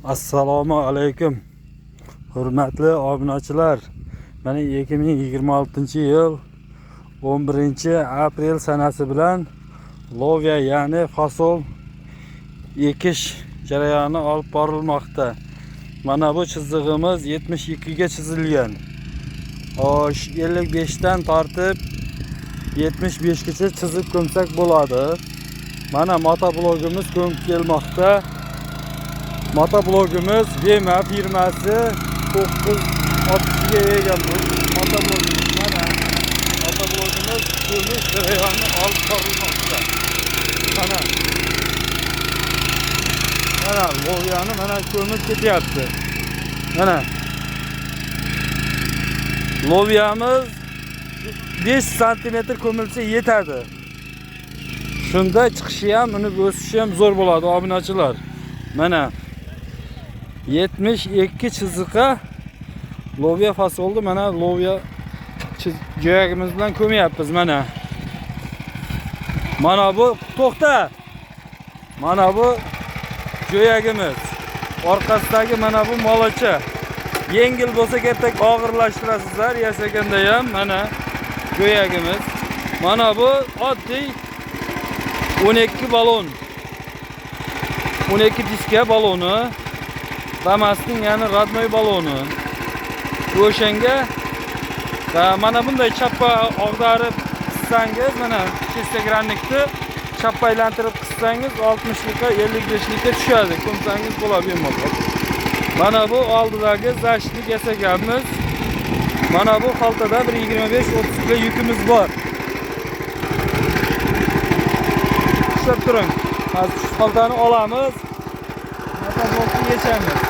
Assalomu alaykum hurmatli obunachilar. Mana 2026-yil 11 aprel sanasi bilan loviya, ya'ni fasol ekish jarayoni olib borilmoqda. Mana bu chizig'imiz 72 ga chizilgan. Xo'sh, 55 dan tortib 75 gacha chizib ko'msak bo'ladi. Mana motoblogimiz ko'mib kelmoqda. Motoblogimiz Vema firmasi 960 ga ega bu motoblogimiz. Mana motoblogimiz ko'mish jarayoni olib borilmoqda. Mana. Mana loviyani mana ko'mib ketyapti. Mana. Loviyamiz 5 santimetr ko'milsa yetadi. Shunda chiqishi ham, uni o'sishi ham zo'r bo'ladi, obunachilar. Mana 72 chiziqqa loviya fasolni mana loviya jo'yagimiz bilan ko'myapmiz mana. Mana bu to'xta. Mana bu jo'yagimiz. Orqasidagi mana bu molacha. Yengil bo'lsa kerak, og'irlashtirasizlar yasaganda ham. Mana jo'yagimiz. Mana bu oddiy 12 balon. 12 diska baloni. Damasning, ya'ni родной baloni. O'shanga mana bunday chappa og'darib qissangiz, mana шестигранник ni chappa aylantirib qissangiz 60 lika, 55 lika tushadi. Ko'msangiz bo'ladi bemalol. Mana bu oldidagi защитник yasaganmiz. Mana bu xaltada bir 25-30 kilo yukimiz bor. Ushlab turing. Hozir shu xaltani olamiz. Motoblokni yechamiz.